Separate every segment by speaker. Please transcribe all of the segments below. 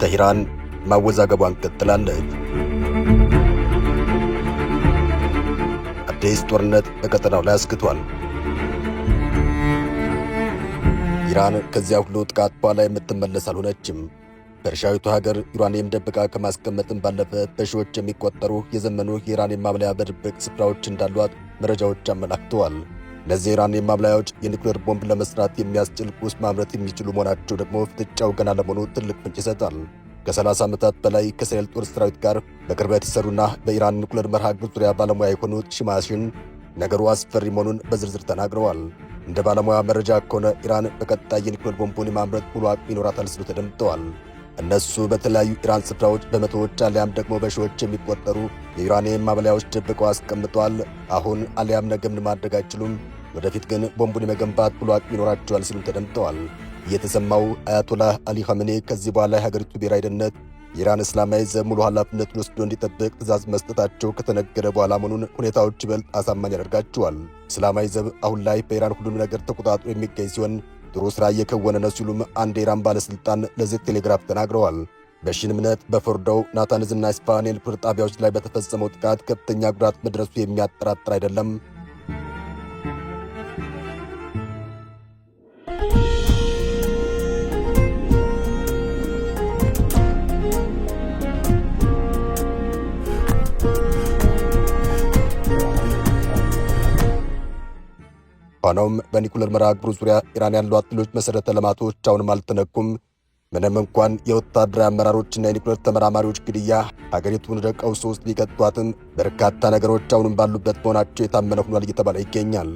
Speaker 1: ቴህራን ማወዛገቧን ቀጥላለች። አዲስ ጦርነት በቀጠናው ላይ አስግቷል። ኢራን ከዚያ ሁሉ ጥቃት በኋላ የምትመለስ አልሆነችም። በእርሻዊቱ ሀገር ዩራኒየም ደብቃ ከማስቀመጥም ባለፈ በሺዎች የሚቆጠሩ የዘመኑ የዩራኒየም ማብላያ በድብቅ ስፍራዎች እንዳሏት መረጃዎች አመላክተዋል። እነዚህ የዩራኒየም ማብላያዎች የኒውክሌር ቦምብ ለመስራት የሚያስችል ቁስ ማምረት የሚችሉ መሆናቸው ደግሞ ፍጥጫው ገና ለመሆኑ ትልቅ ፍንጭ ይሰጣል። ከ30 ዓመታት በላይ ከእስራኤል ጦር ሰራዊት ጋር በቅርበት የሰሩና በኢራን ኒውክሌር መርሃ ግብር ዙሪያ ባለሙያ የሆኑት ሽማሽን ነገሩ አስፈሪ መሆኑን በዝርዝር ተናግረዋል። እንደ ባለሙያ መረጃ ከሆነ ኢራን በቀጣይ የኒውክሌር ቦምቡን የማምረት ሙሉ አቅም ይኖራታል ሲሉ ተደምጠዋል። እነሱ በተለያዩ ኢራን ስፍራዎች በመቶዎች አሊያም ደግሞ በሺዎች የሚቆጠሩ የዩራኒየም ማብላያዎች ደብቀው አስቀምጠዋል። አሁን አሊያም ነገ ምን ማድረግ አይችሉም። ወደፊት ግን ቦምቡን የመገንባት ሙሉ አቅም ይኖራቸዋል ሲሉም ተደምጠዋል። የተሰማው አያቶላህ አሊ ኻሜኔ ከዚህ በኋላ የሀገሪቱ ብሔራዊ ደህንነት የኢራን እስላማዊ ዘብ ሙሉ ኃላፊነቱን ወስዶ እንዲጠብቅ ትዕዛዝ መስጠታቸው ከተነገረ በኋላ መሆኑን ሁኔታዎች ይበልጥ አሳማኝ ያደርጋቸዋል። እስላማዊ ዘብ አሁን ላይ በኢራን ሁሉንም ነገር ተቆጣጥሮ የሚገኝ ሲሆን ጥሩ ሥራ እየከወነ ነው ሲሉም አንድ የኢራን ባለሥልጣን ለዚህ ቴሌግራፍ ተናግረዋል። በሺን እምነት በፎርዶው፣ ናታንዝና ኢስፋሃን የኒውክሌር ጣቢያዎች ላይ በተፈጸመው ጥቃት ከፍተኛ ጉዳት መድረሱ የሚያጠራጥር አይደለም። ሆኖም በኒኩለር መርሃ ግብሩ ዙሪያ ኢራን ያሏት ሌሎች መሠረተ ልማቶች አሁንም አልተነኩም። ምንም እንኳን የወታደራዊ አመራሮችና የኒኩለር ተመራማሪዎች ግድያ ሀገሪቱን ወደ ቀውስ ውስጥ ቢከቷትም በርካታ ነገሮች አሁንም ባሉበት መሆናቸው የታመነ ሆኗል እየተባለ ይገኛል።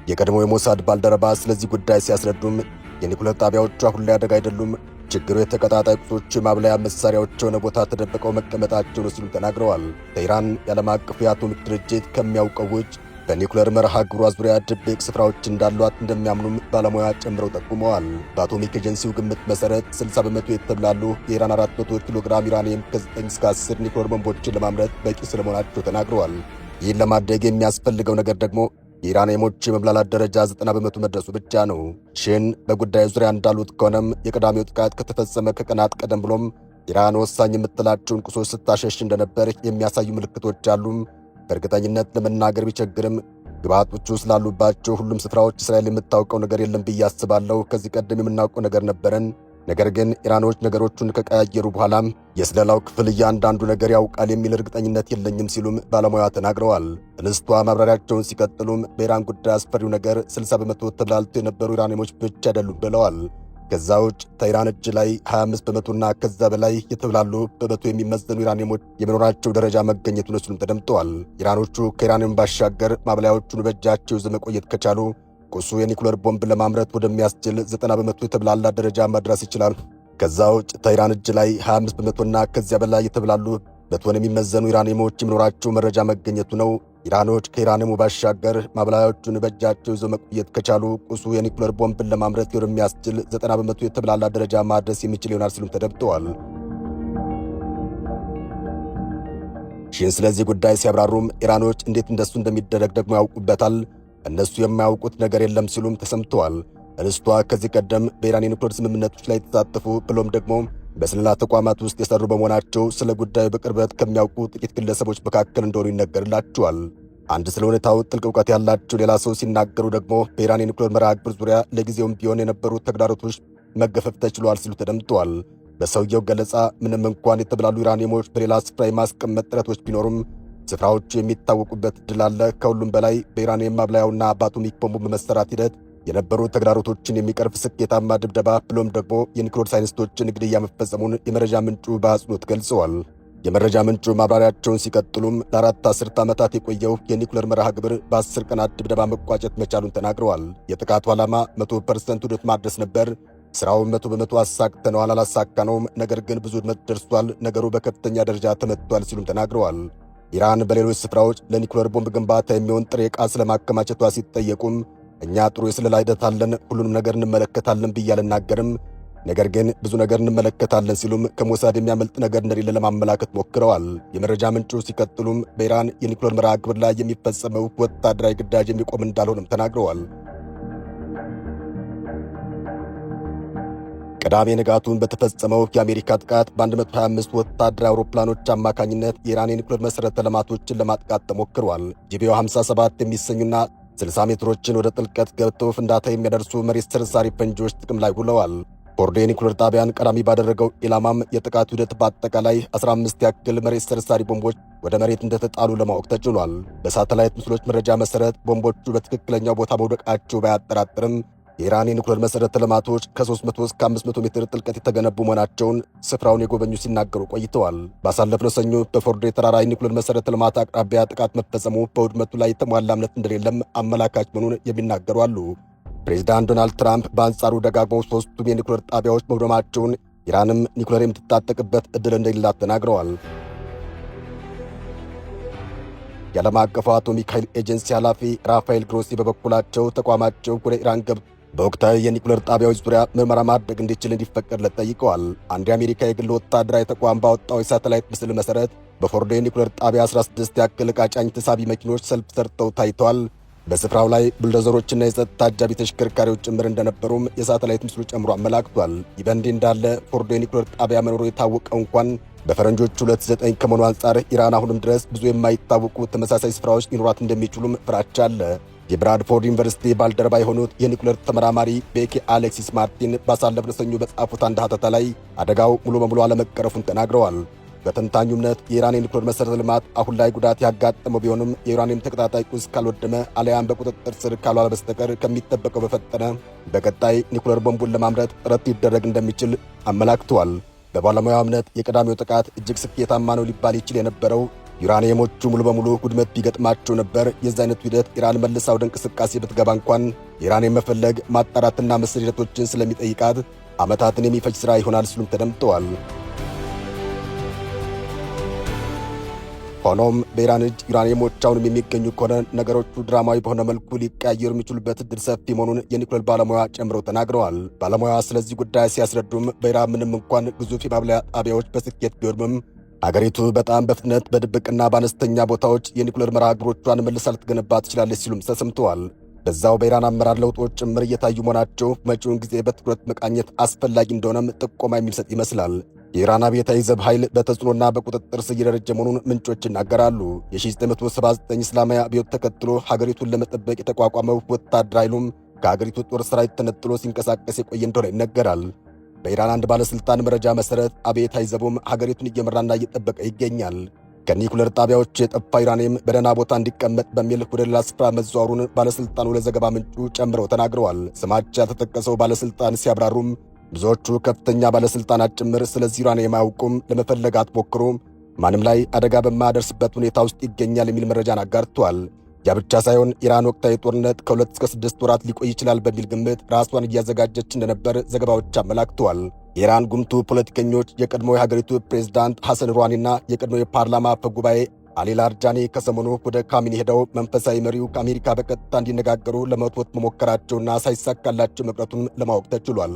Speaker 1: የቀድሞው የሞሳድ ባልደረባ ስለዚህ ጉዳይ ሲያስረዱም የኒኩለር ጣቢያዎቹ አሁን ላይ አደጋ አይደሉም፣ ችግሩ የተቀጣጣይ ቁሶች የማብላያ መሳሪያዎች የሆነ ቦታ ተደብቀው መቀመጣቸው ነው ሲሉ ተናግረዋል። ቴህራን የዓለም አቀፉ የአቶሚክ ድርጅት ከሚያውቀው ውጭ በኒኩለር መርሃ ግብሯ ዙሪያ ድብቅ ስፍራዎች እንዳሏት እንደሚያምኑም ባለሙያ ጨምረው ጠቁመዋል። በአቶሚክ ኤጀንሲው ግምት መሰረት 60% የተብላሉ የኢራን 400 ኪሎ ግራም ዩራኒየም ከ9 እስከ 10 ኒኩለር ቦምቦችን ለማምረት በቂ ስለመሆናቸው ተናግረዋል። ይህን ለማድረግ የሚያስፈልገው ነገር ደግሞ የዩራኒየሞች የመብላላት ደረጃ 90% መድረሱ ብቻ ነው። ሺን በጉዳዩ ዙሪያ እንዳሉት ከሆነም የቀዳሚው ጥቃት ከተፈጸመ ከቀናት ቀደም ብሎም ኢራን ወሳኝ የምትላቸውን ቁሶች ስታሸሽ እንደነበር የሚያሳዩ ምልክቶች አሉም። በእርግጠኝነት ለመናገር ቢቸግርም ግብዓቶቹ ስላሉባቸው ሁሉም ስፍራዎች እስራኤል የምታውቀው ነገር የለም ብዬ አስባለሁ። ከዚህ ቀደም የምናውቀው ነገር ነበረን። ነገር ግን ኢራኖች ነገሮቹን ከቀያየሩ በኋላም የስለላው ክፍል እያንዳንዱ ነገር ያውቃል የሚል እርግጠኝነት የለኝም ሲሉም ባለሙያ ተናግረዋል። እንስቷ ማብራሪያቸውን ሲቀጥሉም በኢራን ጉዳይ አስፈሪው ነገር 60% ተብላልቶ የነበሩ ኢራኒሞች ብቻ አይደሉም ብለዋል። ከዛ ውጭ ተኢራን እጅ ላይ 25%ና ከዛ በላይ የተብላሉ በመቶ የሚመዘኑ ኢራኒየሞች የመኖራቸው ደረጃ መገኘቱን ሲሉም ተደምጠዋል። ኢራኖቹ ከኢራኒየም ባሻገር ማብላያዎቹን በእጃቸው ይዘው መቆየት ከቻሉ ቁሱ የኒኩለር ቦምብ ለማምረት ወደሚያስችል 90% የተብላላ ደረጃ መድረስ ይችላል። ከዛ ውጭ ተኢራን እጅ ላይ 25%ና ከዚያ በላይ የተብላሉ በቶን የሚመዘኑ ኢራኒየሞች የመኖራቸው መረጃ መገኘቱ ነው። ኢራኖች ከኢራኒየሙ ባሻገር ማብላያዎቹን በእጃቸው ይዘው መቆየት ከቻሉ ቁሱ የኒኩለር ቦምብን ለማምረት ወደሚያስችል 90% የተብላላ ደረጃ ማድረስ የሚችል ይሆናል ሲሉም ተደምጠዋል። ሺን ስለዚህ ጉዳይ ሲያብራሩም ኢራኖች እንዴት እንደሱ እንደሚደረግ ደግሞ ያውቁበታል፣ እነሱ የማያውቁት ነገር የለም ሲሉም ተሰምተዋል። እንስቷ ከዚህ ቀደም በኢራን የኒኩለር ስምምነቶች ላይ የተሳተፉ ብሎም ደግሞ በስለላ ተቋማት ውስጥ የሰሩ በመሆናቸው ስለ ጉዳዩ በቅርበት ከሚያውቁ ጥቂት ግለሰቦች መካከል እንደሆኑ ይነገርላቸዋል። አንድ ስለ ሁኔታው ጥልቅ እውቀት ያላቸው ሌላ ሰው ሲናገሩ ደግሞ በኢራን የኒኩለር መርሃ ግብር ዙሪያ ለጊዜውም ቢሆን የነበሩ ተግዳሮቶች መገፈፍ ተችሏል ሲሉ ተደምጠዋል። በሰውየው ገለጻ ምንም እንኳን የተብላሉ ዩራኒየሞች በሌላ ስፍራ የማስቀመጥ ጥረቶች ቢኖሩም ስፍራዎቹ የሚታወቁበት ዕድል አለ። ከሁሉም በላይ በዩራኒየም ማብላያውና በአቶሚክ ቦምቡ በመሰራት ሂደት የነበሩ ተግዳሮቶችን የሚቀርፍ ስኬታማ ድብደባ ብሎም ደግሞ የኒኩለር ሳይንቲስቶችን ግድያ መፈጸሙን የመረጃ ምንጩ በአጽንኦት ገልጸዋል። የመረጃ ምንጩ ማብራሪያቸውን ሲቀጥሉም ለአራት አስርት ዓመታት የቆየው የኒኩለር መርሃ ግብር በ10 ቀናት ድብደባ መቋጨት መቻሉን ተናግረዋል። የጥቃቱ ዓላማ 100% ውድመት ማድረስ ነበር። ስራውን 100% አሳክተነዋል፣ አላሳካነውም፣ ነገር ግን ብዙ ውድመት ደርሷል፣ ነገሩ በከፍተኛ ደረጃ ተመትቷል ሲሉም ተናግረዋል። ኢራን በሌሎች ስፍራዎች ለኒኩለር ቦምብ ግንባታ የሚሆን ጥሬ ዕቃ ስለማከማቸቷ ሲጠየቁም እኛ ጥሩ የስለላ ሂደት አለን፣ ሁሉንም ነገር እንመለከታለን ብዬ አልናገርም፣ ነገር ግን ብዙ ነገር እንመለከታለን ሲሉም ከሞሳድ የሚያመልጥ ነገር እንደሌለ ለማመላከት ሞክረዋል። የመረጃ ምንጩ ሲቀጥሉም በኢራን የኒኩለር መርሃ ግብር ላይ የሚፈጸመው ወታደራዊ ግዳጅ የሚቆም እንዳልሆነም ተናግረዋል። ቅዳሜ ንጋቱን በተፈጸመው የአሜሪካ ጥቃት በ125 ወታደራዊ አውሮፕላኖች አማካኝነት የኢራን የኒኩሌር መሠረተ ልማቶችን ለማጥቃት ተሞክሯል። GBU 57 የሚሰኙና 60 ሜትሮችን ወደ ጥልቀት ገብተው ፍንዳታ የሚያደርሱ መሬት ሰርሳሪ ፈንጂዎች ጥቅም ላይ ውለዋል። ፎርዶ የኒኩሌር ጣቢያን ቀዳሚ ባደረገው ኢላማም የጥቃቱ ሂደት በአጠቃላይ 15 ያክል መሬት ሰርሳሪ ቦምቦች ወደ መሬት እንደተጣሉ ለማወቅ ተችሏል። በሳተላይት ምስሎች መረጃ መሠረት ቦምቦቹ በትክክለኛው ቦታ መውደቃቸው ባያጠራጥርም የኢራን የኒኩሌር መሠረተ ልማቶች ከ300 እስከ 500 ሜትር ጥልቀት የተገነቡ መሆናቸውን ስፍራውን የጎበኙ ሲናገሩ ቆይተዋል። ባሳለፍነው ሰኞ በፎርዶ የተራራ የኒኩሌር መሠረተ ልማት አቅራቢያ ጥቃት መፈጸሙ በውድመቱ ላይ የተሟላ እምነት እንደሌለም አመላካች መሆኑን የሚናገሩ አሉ። ፕሬዚዳንት ዶናልድ ትራምፕ በአንጻሩ ደጋግመው ሦስቱም የኒኩሌር ጣቢያዎች መውደማቸውን፣ ኢራንም ኒኩሌር የምትታጠቅበት ዕድል እንደሌላት ተናግረዋል። የዓለም አቀፉ አቶሚክ ኃይል ኤጀንሲ ኃላፊ ራፋኤል ግሮሲ በበኩላቸው ተቋማቸው ወደ ኢራን ገብቶ በወቅታዊ የኒኩሌር ጣቢያዎች ዙሪያ ምርመራ ማድረግ እንዲችል እንዲፈቀድለት ጠይቀዋል። አንድ የአሜሪካ የግል ወታደራዊ ተቋም ባወጣው የሳተላይት ምስል መሠረት በፎርዶ የኒኩሌር ጣቢያ 16 ያክል ዕቃ ጫኝ ተሳቢ መኪኖች ሰልፍ ሰርተው ታይተዋል። በስፍራው ላይ ቡልዶዘሮችና የጸጥታ አጃቢ ተሽከርካሪዎች ጭምር እንደነበሩም የሳተላይት ምስሉ ጨምሮ አመላክቷል። ይህ በእንዲህ እንዳለ ፎርዶ የኒኩሌር ጣቢያ መኖሩ የታወቀው እንኳን በፈረንጆቹ 29 ከመሆኑ አንጻር ኢራን አሁንም ድረስ ብዙ የማይታወቁ ተመሳሳይ ስፍራዎች ሊኖሯት እንደሚችሉም ፍራቻ አለ። የብራድፎርድ ዩኒቨርሲቲ ባልደረባ የሆኑት የኒኩሌር ተመራማሪ ቤኪ አሌክሲስ ማርቲን ባሳለፍነው ሰኞ በጻፉት አንድ ሀተታ ላይ አደጋው ሙሉ በሙሉ አለመቀረፉን ተናግረዋል። በተንታኙ እምነት የኢራን የኒኩሌር መሠረተ ልማት አሁን ላይ ጉዳት ያጋጠመው ቢሆንም የዩራኒየም ተቀጣጣይ ቁስ ካልወደመ አሊያም በቁጥጥር ስር ካልዋለ በስተቀር ከሚጠበቀው በፈጠነ በቀጣይ ኒኩሌር ቦምቡን ለማምረት ጥረት ሊደረግ እንደሚችል አመላክተዋል። በባለሙያው እምነት የቀዳሚው ጥቃት እጅግ ስኬታማ ነው ሊባል ይችል የነበረው ዩራኒየሞቹ ሙሉ በሙሉ ውድመት ቢገጥማቸው ነበር። የዚህ አይነቱ ሂደት ኢራን መልሳ ወደ እንቅስቃሴ ብትገባ እንኳን ዩራኒየም መፈለግ፣ ማጣራትና መሰል ሂደቶችን ስለሚጠይቃት ዓመታትን የሚፈጅ ሥራ ይሆናል ሲሉም ተደምጠዋል። ሆኖም በኢራን እጅ ዩራኒየሞች አሁንም የሚገኙ ከሆነ ነገሮቹ ድራማዊ በሆነ መልኩ ሊቀያየሩ የሚችሉበት ዕድል ሰፊ መሆኑን የኒኩሌር ባለሙያ ጨምረው ተናግረዋል። ባለሙያዋ ስለዚህ ጉዳይ ሲያስረዱም በኢራን ምንም እንኳን ግዙፍ የማብላያ ጣቢያዎች በስኬት ቢወድምም አገሪቱ በጣም በፍጥነት በድብቅና በአነስተኛ ቦታዎች የኒኩሌር መርሃ ግብሮቿን መልሳ ልትገነባ ትችላለች ሲሉም ተሰምተዋል። በዛው በኢራን አመራር ለውጦች ጭምር እየታዩ መሆናቸው መጪውን ጊዜ በትኩረት መቃኘት አስፈላጊ እንደሆነም ጥቆማ የሚሰጥ ይመስላል። የኢራን አብዮታዊ ዘብ ኃይል በተጽዕኖና በቁጥጥር ስር እየደረጀ መሆኑን ምንጮች ይናገራሉ። የ1979 እስላማዊ አብዮት ተከትሎ ሀገሪቱን ለመጠበቅ የተቋቋመው ወታደር ኃይሉም ከሀገሪቱ ጦር ሰራዊት ተነጥሎ ሲንቀሳቀስ የቆየ እንደሆነ ይነገራል። በኢራን አንድ ባለሥልጣን መረጃ መሠረት አብዮታዊ ዘቡም ሀገሪቱን እየመራና እየጠበቀ ይገኛል። ከኒኩሌር ጣቢያዎች የጠፋ ዩራኒየም በደህና ቦታ እንዲቀመጥ በሚል ወደ ሌላ ስፍራ መዘዋወሩን ባለሥልጣኑ ለዘገባ ምንጩ ጨምረው ተናግረዋል። ስማቸው ያልተጠቀሰው ባለሥልጣን ሲያብራሩም ብዙዎቹ ከፍተኛ ባለሥልጣናት ጭምር ስለዚህ ዩራኒየም አያውቁም፣ ለመፈለግ አትሞክሩም፣ ማንም ላይ አደጋ በማያደርስበት ሁኔታ ውስጥ ይገኛል የሚል መረጃን አጋርተዋል። ያ ብቻ ሳይሆን ኢራን ወቅታዊ ጦርነት ከ2 እስከ 6 ወራት ሊቆይ ይችላል በሚል ግምት ራሷን እያዘጋጀች እንደነበር ዘገባዎች አመላክተዋል። የኢራን ጉምቱ ፖለቲከኞች የቀድሞ የሀገሪቱ ፕሬዝዳንት ሐሰን ሩሃኒና የቀድሞ የፓርላማ አፈ ጉባኤ አሊ ላርጃኒ ከሰሞኑ ወደ ካሚኒ ሄደው መንፈሳዊ መሪው ከአሜሪካ በቀጥታ እንዲነጋገሩ ለመወትወት መሞከራቸውና ሳይሳካላቸው መቅረቱን ለማወቅ ተችሏል።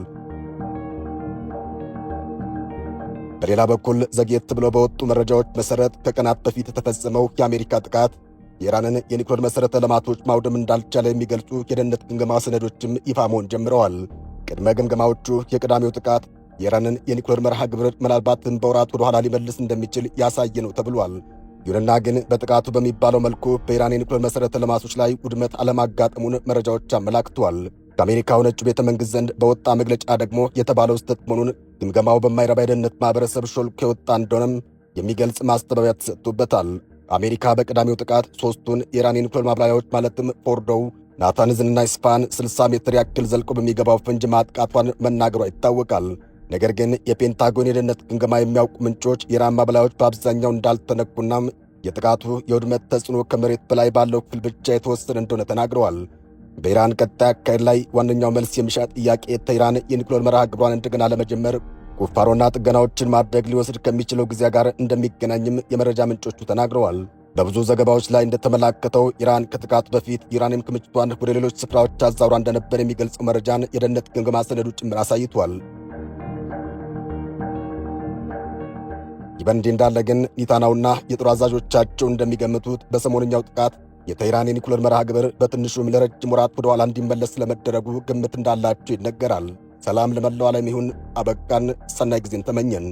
Speaker 1: በሌላ በኩል ዘግየት ብለው በወጡ መረጃዎች መሠረት ከቀናት በፊት የተፈጸመው የአሜሪካ ጥቃት የኢራንን የኒኩሌር መሠረተ ልማቶች ማውደም እንዳልቻለ የሚገልጹ የደህንነት ግምገማ ሰነዶችም ይፋ መሆን ጀምረዋል። ቅድመ ግምገማዎቹ የቅዳሜው ጥቃት የኢራንን የኒኩሌር መርሃ ግብር ምናልባትም በወራት ወደ ኋላ ሊመልስ እንደሚችል ያሳየ ነው ተብሏል። ይሁንና ግን በጥቃቱ በሚባለው መልኩ በኢራን የኒኩሌር መሠረተ ልማቶች ላይ ውድመት አለማጋጠሙን መረጃዎች አመላክተዋል። ከአሜሪካው ነጩ ቤተ መንግሥት ዘንድ በወጣ መግለጫ ደግሞ የተባለው ስህተት መሆኑን፣ ግምገማው በማይረባ የደህንነት ማኅበረሰብ ሾልኮ የወጣ እንደሆነም የሚገልጽ ማስተባበያ ተሰጥቶበታል። አሜሪካ በቀዳሚው ጥቃት ሦስቱን የኢራን የኒኩሌር ማብላያዎች ማለትም ፎርዶው፣ ናታንዝንና ኢስፋሃን 60 ሜትር ያክል ዘልቆ በሚገባው ፈንጅ ማጥቃቷን መናገሯ ይታወቃል። ነገር ግን የፔንታጎን የደህንነት ግምገማ የሚያውቁ ምንጮች የኢራን ማብላያዎች በአብዛኛው እንዳልተነኩናም የጥቃቱ የውድመት ተጽዕኖ ከመሬት በላይ ባለው ክፍል ብቻ የተወሰነ እንደሆነ ተናግረዋል። በኢራን ቀጣይ አካሄድ ላይ ዋነኛው መልስ የሚሻ ጥያቄ ቴህራን የኒኩሌር መርሃ ግብሯን እንደገና ለመጀመር ቁፋሮና ጥገናዎችን ማድረግ ሊወስድ ከሚችለው ጊዜ ጋር እንደሚገናኝም የመረጃ ምንጮቹ ተናግረዋል። በብዙ ዘገባዎች ላይ እንደተመላከተው ኢራን ከጥቃቱ በፊት ዩራኒየም ክምችቷን ወደ ሌሎች ስፍራዎች አዛውራ እንደነበር የሚገልጸው መረጃን የደህንነት ግምገማ ሰነዱ ጭምር አሳይቷል። ይህ በእንዲህ እንዳለ ግን ኔታንያሁና የጦር አዛዦቻቸው እንደሚገምቱት በሰሞንኛው ጥቃት የቴህራን የኒኩሌር መርሃ ግብር በትንሹም ለረጅም ወራት ወደ ኋላ እንዲመለስ ስለመደረጉ ግምት እንዳላቸው ይነገራል። ሰላም ለመላው ዓለም ይሁን። አበቃን። ሰናይ ጊዜን ተመኘን።